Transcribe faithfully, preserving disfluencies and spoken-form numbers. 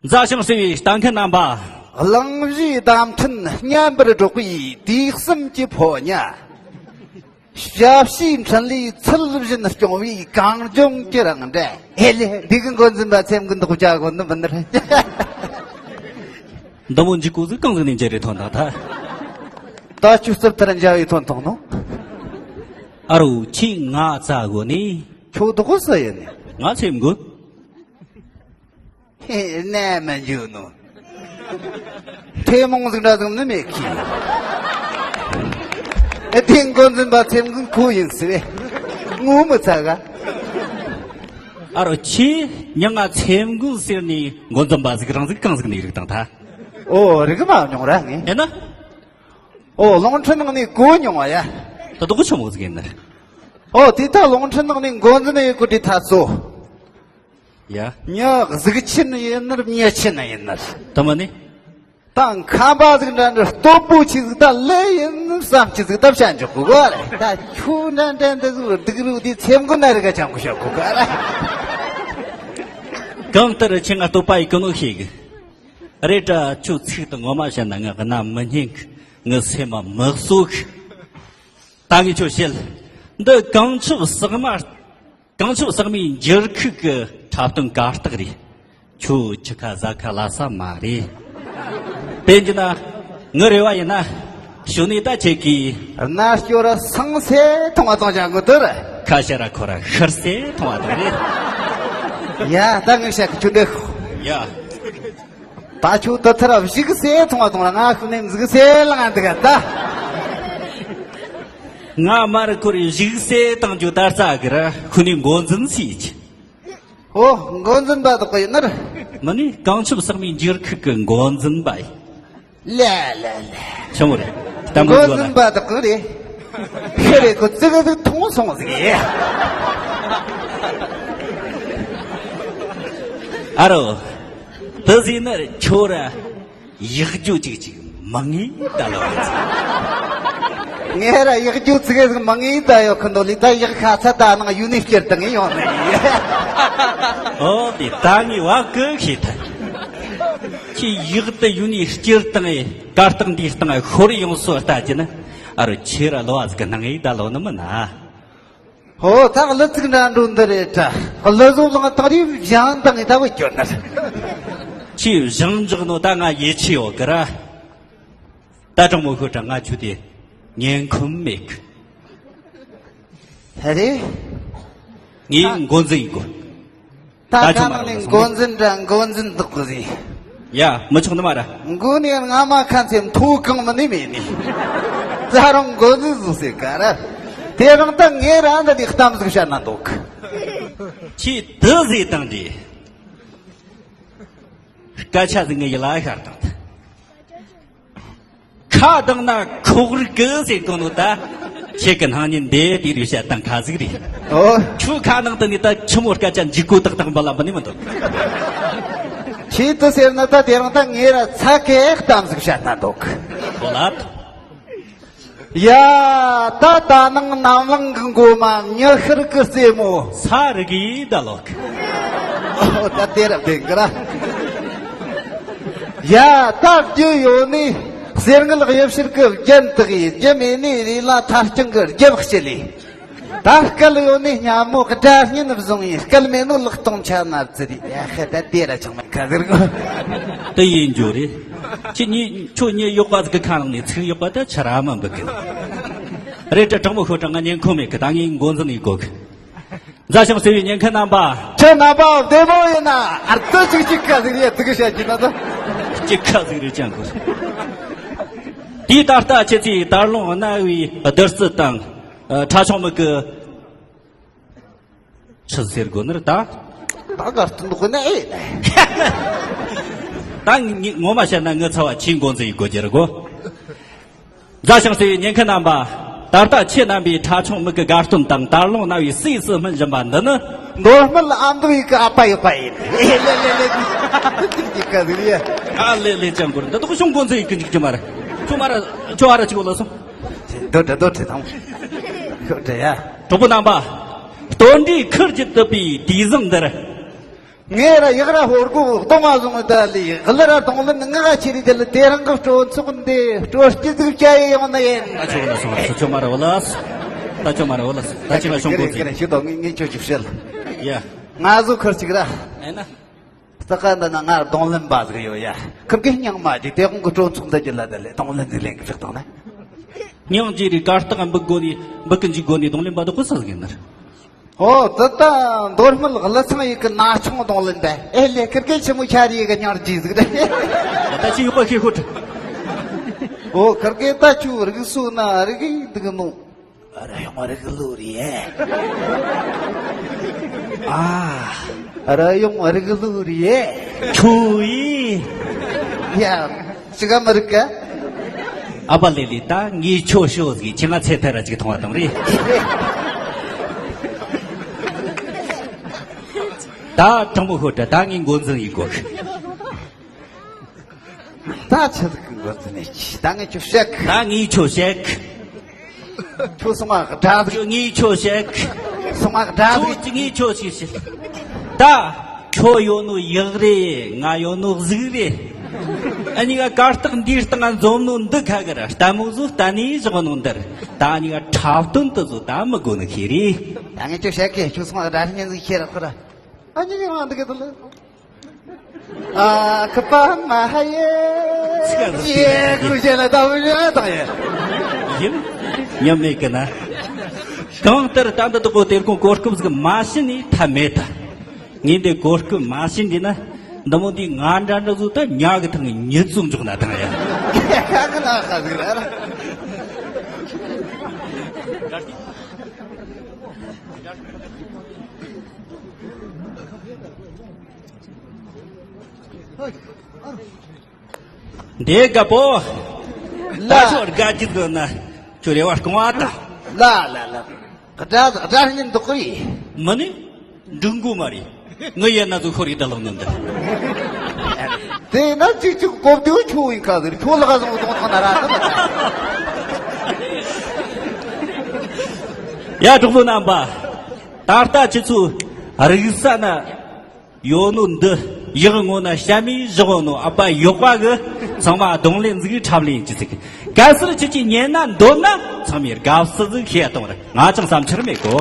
མཛའ་ཞིང་བརྩེ་བའི་ལྟ་མཁན་རྣམ་པ། གླིང་བཞིའི་བརྡ་འཕྲིན་སྙན་པར་སྒྲོག་པའི་དུས་གསུམ་གྱི་ཕོ་ཉ། ཞབས་ཕྱིའི་འཕྲིན་ལས་ཚུལ་བཞིན་སྐྱོང་བའི་གངས་ལྗོངས་ཀྱི་རང་འདྲ། ཨེ་ལེ། འདི་གི་འགོ་འཛིན་པ་ཚེམ་གི་འདོགས་བྱ་གོ་ནི་མིན་ནི་རེད། འདི་མོ་འཇིགས་གོ་ཟིག་གང་ཟིག་ནས་འཇལ་རེ་ཐོན་དང་ཐ། ད་ཁྱོད་རྩིབ་ལྟར་འཇལ་བའི་ཐོན་ཐོང་ནོ། ཨ་རོ་ཁྱེད་ང་རྩ་གོ་ནི། ཁྱོད་འདོགས་གོ་ས་ཡིན་ནི། ང་ཚེམ་གོ། ཧེ་ནས་མ་འཇུ་ནོ། ཐེ་མོང་ཟིག་འདྲ་ཟིག་ནི་མེད་ཁི། ཨེ་དེ་འགོ་འཛིན་པ་ཚེམ་གི་ཁོ་ཡིན་ཟེར་བས། ངོ་མི་ཚ་ག། ཨ་རོ་ཁྱེད་མྱི་ང་ཚེམ་གི་ཟེར་ནི་འགོ་འཛིན་པ་ཟིག་རང་ཟིག་གང་ཟིག་ནི་རིག་དང་ཐ། ཨོ་རིག་མ་མྱོང་ར་ངས། ཨེ་ན། ཨོ་རླུང་འཕྲིན་ནང་ནས་གོ་མྱོང་བ་ཡ། ད་དུ་གོ་ཆོ་མོ་ཟིག་ཡིན་ནི། ཨོ་དེ་ད་རླུང་འཕྲིན་ནང་ནས་འགོ་འཛིན་ཡོད་གོ་དེ་ཐ་ཚོ། ཡ། མྱི་གཟུགས་ཆེན་ཡིན་ནར་མྱི་ཆེན་ཡིན་ནར། ད་མ་ནི། ད་ཁམས་པ་ཟིག་འདྲ་འདྲ་སྟོབས་པོ་ཆེ་ཟིག་ད་ལེ་ཡིན་བསམ་ཆེ་ཟིག་ད་བྱ་འཇོག་གི་གོ་རེད། ད་ཁྱོད་འདྲ་འདྲ་འདི་ཟིག་སྡུག་རུ་དེ་ཚེམ་གོ་ན་རི་ག་ཅང་གོ་ཤ་གོ་ག་རེད། གང་ལྟར་ཁྱེད་ང་སྟོབས་པ་ཡི་གི་ནོ་ཤེས་གི། རེད་དྲ་ཁྱོད་ཚིག་ཏུ་ངོ་མ་བཤད་ན་ང་གི་ན་མི་སྙན་གི། ངི་སེམས་མ་མི་གསོ་གི། ད་ངས་ཁྱོད་བཤད། འདི་གངས་ཆུ་ཟག་མ། གངས་ཆུ་ཟག་མའི་འགྱུར་ཁུག་གི་འཁྲབ་སྟོན་གར་སྟེགས་རེད། ཁྱོད་ཁྱི་ཁ་ཟ་ཁ་ལ་ས་མ་རེད། དཔེ་འཇི་ན། ངི་རེ་བ་ཡིན་ན། ཞུ་ནི་ད་ཁྱེད་ཀྱིས། རྣ་སྐྱོ་ར་སང་སེ་མཐོང་བ་གཏོང་བྱ་དགོས་དོ་ར། ཁ་ཤ་ར་ཁོ་ར་ཤར་སེ་མཐོང་བ་གཏོང་རེད། ཡ་ད་ངི་ཤ་གི་ཆུ་འདྲེ་ཤོག་ཡ། ད་ཁྱོད་དུ་ཐར་བཞི་གི་སེ་མཐོང་བ་གཏོང་ར། ང་ཤུ་ནེམ་ཟིག་སེ་ལང་འདི་ག་ད། ང་མར་ཁོར་བཞི་གི་སེ་བཏང་རྒྱུ་ད་རྩ་གི་ར་ཁུ་ནི་འགོ་འཛིན་སི་ཆི། ཨོ་འགོ་འཛིན་པ་དག་གི་ཡིན་ནར། མི་ནི་གངས་ཆུ་ཟག་མའི་འགྱུར་ཁུག་གི་འགོ་འཛིན་པ་ཡིན། ལེ་ལེ་ལེ། ཆི་མོ་རེད། ལྟད་མོ་འགོ་འཛིན་པ་དག་གི་རེད། ཁེ་རེ་ཁོ་ཙི་གི་ཟིག་མཐོང་སོང་ཟིག་ཡེ། ཨ་རོ། དེ་ཟིག་ནི་ཁྱོད་ར་ཡག་རྒྱུ་ཅིག་ཅིག་མང་ངེས་ད་ལོ། ངས་ར་ཡག་རྒྱུ་ཙི་གི་ཟིག་མང་ངེས་ད་ཡོད་ཁི་འདོ་ལི་ད་ཡག་ཁ་ཚ་ད་ནང་ཡུ་ནི་སྐྱེར་དང་ངེས་ཡོང་ནི། ཨོ་དེ་ད་ངས་བ་གི་ཤེས་ཐལ། ཁྱི་ཡག་ཏུ་ཡུ་ནི་སྐྱེར་དང་ངེས་གར་སྟེགས་འདིའི་སྟེང་ཤོར་ཡོང་སོ་ལྟ་ཅི་ན། ཨ་རོ་ཁྱེད་ར་ལོ་བ་ཟིག་གི་སྣང་ངེས་ད་ལོ་ནི་མིན་ན། ཧོ་ད་གླུ་ཚིག་འདྲ་འགྲོ་འདི་རེད་དྲ། གླུ་བཟོ་ལང་ཏག་རིབ་བཞང་དང་ངེ་ད་བུ་སྐྱོར་ནར། ཁྱི་བཞང་འཇོག་ནོ་ད་ང་ཡིད་ཆེས་ཡོད་གི་ར། ད་དྲང་མོ་ཤོད་དྲ་ང་ཁྱོད་དེ་ཉན་ཁོམ་མེད་གི། ཧེ་རེད། ངས་འགོ་འཛིན་ཡིན་གོ། ད་ད་ཁ་ཁྱོད་མ་ནང་ནས་རོགས་འགོ་འཛིན་འདྲ་འགོ་འཛིན་འདུག་གི་ཟིག་ཡ་མི་ཆོག་ནི་མ་ར། འགོ་ནས་སྔ་མ་ཁ་མཚེ་མཐོ་གང་མི་ནི་མེད་ནི། ད་རུང་འགོ་འཛིན་ཟིག་ཟེར་ག་ར། དེ་རིང་ད་ངས་ར་འདི་ནས་གཏམ་ཟིག་བཤད་ན་འདུག་ཁྱེད་དུ་ཟིག་དང་འདི། སྐད་ཆ་ཟིག་ངས་ཡིད་ལ་ཤར་དང་། ཁ་གདངས་ན་ཁོག་རིག་གི་ཟེར་གོ་ནོ་ད། ཁྱེད་ཀྱི་སྣང་བརྙན་འདི་དེ་རུ་བཤད་སྟངས་ཁ་ཟིག་རེད། ཨོ། ཁྱོད་ཁ་ནང་དུ་ནི་ད་ཆི་མོ་སྐད་ཆ་འཇིགས་གོ་ཏག་ཏག་འབུལ་ལ་འབུལ་ནི་མི་འདུག་ཁྱེད་དུ་ཟེར་ན་ད་དེ་རིང་ད་ངས་ར་ཚ་གེ་གཏམ་ཟིག་བཤད་ན་འདུག་ཁོ་ལ། ཡ། ད་ད་ནང་ནམ་ལངས་གི་མགོ་མ་མྱི་ཤར་གི་རྩེ་མོ་ས་རི་གི་ད་ལོག་ཨོ་ད་དེ་ར་བདེན་གི་ར། ཡ། ད་རྒྱུ་ཡོད་ནི་གསེར་དངུལ་གཡུ་བྱུར་གི་རྒྱན་དག་ཡིན། རྒྱུ་མེད་ནི་རི་ལ་ཐར་ཅང་གི་རྒྱབ་སྤྱི་ལས། ད་སྐལ་ཡོད་ནི་སྙན་མོ་སྒྲ་སྙན་བཟུང་ཡིན། སྐལ་མེད་ནོ་ལག་སྟོང་ཆ་ན་བརྩི་རེད། ཡ་ཧེ་ད་དེ་ར་ཆང་མེད་ཁ་ཟེར་གོ། དེ་ཡིན་རྒྱུ་རེད། ཁྱེད་གཉིས་ཁྱོད་གཉིས་གཡོག་པ་ཟིག་གི་ཁ་ནང་ནས་ཚིག་གཡོག་པ་ད་ཆ་ར་མ་འབུད་གི། རེད་དྲ་དྲང་མོ་ཤོད་དྲ་ང་ཉན་ཁོམ་མེད་གི། ད་ངས་འགོ་འཛིན་ཡིན་གོ་གི། མཛའ་ཞིང་བརྩེ་བའི་ཉན་མཁན་རྣམ་པ། ཁྱེད་རྣམ་པ་བདེ་མོ་ཡིན་ན། ཨར་ཙི་ཅིག་ཅིག་ཁ་ཟིག་རེད་དུ་གི་བཤད་ཀྱི་ན་ད། ཅིག་ཁ་ཟིག་རེད་ཅང་གོ། དེའི་ད་ལྟ་ཁྱེད་ཚོས་དར་ལུང་གནའ་བོའི་བདུད་རྩི་དང་། ཁྲ་ཆུང་མིག་གི་ཆི་ཟེར་དགོས་ནི་རེད་ད། ད་གར་དུ་འདུག་ན་ཨེ་ལེ། ད་ངི་ངོ་མ་བཤད་ན་ངི་ཚ་བ་ཆེས་འགོ་འཛིན་ཡི་དགོས་རྒྱུ་རེད་གོ། མཛའ་ཞིང་བརྩེ་བའི་ཉན་མཁན་རྣམ་པ། ད་ལྟ་ཁྱེད་རྣམ་པས་ཁྲ་ཆུང་མིག་གི་དགའ་སྟོན་དང་དར་ལུང་རྣ་བའི་སྲིད་སུ་སྨིན་བཞིན་པ་འདི་ནི། མདོ་སྨད་ཨ་མདོ་ཡི་གི་ཨ་ཕ་ཡི་ཕ་ཡིན། ཨེ་ལེ་ལེ་ལེ། འདི་ག་ཟིག་རེད། ཨ་ལེ་ལེ་ཅང་གོ་རེད། འདི་དག་ཤོང་འགོ་འཛིན་ཡི་གི་འཇིག་རྒྱུ་མ་རེད། ཁྱོད་མ་ར་ཁྱོད་ཨ་ར་ཅིག་ལ་སོང་། འདོད་འདྲ་འདོད་འདྲ་དང་། ཤོག་འདྲ་ཡ། གྲོགས་པོ་རྣམ་པ། སྟོན་འབྲས་ཁུར་གྱིས་བཏུད་པའི་དུས་བཟང་འདིར། ངས་ར་ཡག་ར་ཧོར་གོ་གདོང་ང་བཟུང་ད་ལི་གླུ་ར་གདོང་ལེན་ང་ང་ཆི་རི་དེ་ལ་དེ་རང་གི་སྤྲོ་ཚོགས་འདི་སྤྲོ་སྐྱིད་ཟིག་བྱ་ཡི་ཡོང་ན་ཡིན། ད་ཆོག་ན་སོང་། ད་ཆོག་མ་ར་བ་ལ། ད་ཆོག་མ་ར་བ་ལ། ད་ཆི་ལ་ཤོང་གོ་ཟིག་ཞུ་དོ། ངས་ངས་ཁྱོད་ཅིག་བཤད་ལ། ཡ། ང་ཟོ་ཁར་ཅིག་ར། ཨེ་ན། ས་ཀ་འདི་ན་ང་གདོང་ལེན་པ་ཟིག་ཡོད་ཡ། ཁིར་གེ་སྙིང་མ་དེ་དེ་ཁོང་གི་སྤྲོ་ཚོགས་འདི་ཀྱི་ལ་དེ་ལས་གདོང་ལེན་ཟིག་ལེན་གི་ཕྱག་བཏང་ན། སྙིང་རྗེ་རེད། གར་སྟེགས་འབུད་དགོ་ནི་འབུད་གི་འཇུག་དགོ་ནི་གདོང་ལེན་པ་དེ་ཁོ་ས་ཟིག་ཡིན་ནར། ཨོ། དེ་ད་མདོ་སྨད་ཀླུ་ཚང་ཡི་གི་ན་ཆུང་གདོང་ལེན་པས། ཨེ་ལེ། ཁིར་གེ་ཆི་མོ་ཆ་རེ་གི་སྙིང་རྗེ་ཟིག་རེད། ད་ཅི་ཡོད་པ་ཤེས་ཁོ་ད། ཨོ། ཁིར་གེ་ད་ཆུ་རིག་སུ་ན་རིག་གི་འདུག་ནོ། ར་ཡོང་རིག་ལུ་རེད། ཨ། ར་ཡོང་རིག་ལུ་རེད། ཁྱོ་ཡི། ཡ། ཅི་ག་མི་རིག་ག་ཨ་པ་ལེ་ལེ། ད་ངའི་ཆོ་ཤོ་ཟིག་ཁྱི་ང་ཚེ་ཐར་ར་ཅིག་མཐོང་བ་དང་རེད། ད་དྲང་པོ་ཤོད་དྲ། ད་ངའི་འགོ་འཛིན་ཡིན་གོ། ད་ཆི་ཟིག་གི་འགོ་འཛིན་ནས་ཅི། ད་ངའི་ཆོ་བཤད། ད་ངའི་ཆོ་བཤད། ཁྱོད་སོང་བ་དགྲ་ཟིག་ངའི་ཆོ་བཤད། སོང་བ་དགྲ་ཟིག་ཁྱོད་ཀྱི་ངའི་ཆོ་ཞིག་བཤད། ད། ཁྱོད་ཡོད་ནོ་ཡག་རེད། ང་ཡོད་ནོ་གཟུགས་རེད། ཨ་ནི་ང་གར་སྟེགས་འདིའི་སྟེང་ང་འཛོམས་ནོ་འདི་ཁ་གི་ར་ལྟད་མོ་བཟོ་ལྟ་ནས་བཞག་ནོ་འདིར། ད་ཨ་ནི་ང་འཁྲབ་སྟོན་དུ་བཟོ་ད་མི་དགོ་ནི་ཁྱེད་རེད། ད་ངས་ཁྱོད་བཤད་གི། ཁྱོད་སོང་བ་དགྲ་ཉན་ཟིག་ཁྱེད་ར་ཁོ་ར། ཨ་ནི་ང་རང་འདི་གི་དུ་ལ། ཨ་ཁུ་པ་མ་ཧ་ཡེ། ཡེ་ཁུ་ཞེ་ལ་ད་བུ་ཡ་ད་ཡེ། ཡིན། ཉམས་མེད་ཀི་ན། གང་ལྟར་ད་འདི་དག་གོ་དེར་ཁོང་གོ་སྐབས་ཟིག་མ་ཤི་ནི་ཐབས་མེད་ད། ངས་འདི་གོ་སྐབས་མ་ཤི་འདི་ན། འདི་མོ་འདི་ང་འདྲ་འདྲ་ཟོ་ད་ཉག་གི་ཐང་ཉི་ཙུམ་འཇོག་ན་ཐང་ཡ། ཁ་ཁ་ན་ཁ་ཟིག་ར། འདི་དགའ་པོ། ལ། ད་ཆོར་དགའ་གྱི་དགོས་ན་ཁྱོད་རེ་བ་སྐོང་བ་ད། ལ་ལ་ལ། དགྲ་དགྲ་ཉིན་འདུག་གི། མ་ནི། འགྲུལ་འགོ་མ་རེད། ངི་ཡན་ན་ཚོ་ཤོར་ཡི་ད་ལོག་ནི་འདི། དེ་ན་ཅིག་ཅིག་གོ་བདེ་བོ་ཁྱོད་ཡིན་ཁ་ཟེར་ཁྱོད་ལ་ཁ་ཟེར་གཏོང་ཐང་ན་ར་ད། ཡ་གྲོགས་པོ་རྣམ་པ། ད་ལྟ་ཁྱེད་ཚོ་རིག་ས་ན། ཡོད་ནོ་འདི་ཡག་ངོ་ན་བཤད་མི་བཞག་ནོ་ཨ་ཕ་ཡོག་པ་གི་ཚང་མ་གདོང་ལེན་ཟིག་འཁྲབ་ལེན་གྱི་ཟིག་གལ་སྲིད་ཁྱེད་ཀྱིས་ཉན་ན་འདོད་ན་ཚང་མས་དགའ་བསུ་ཟིག་ཤེས་གཏོང་རེ། ང་ཅང་བསམ་འཆར་མེད་གོ།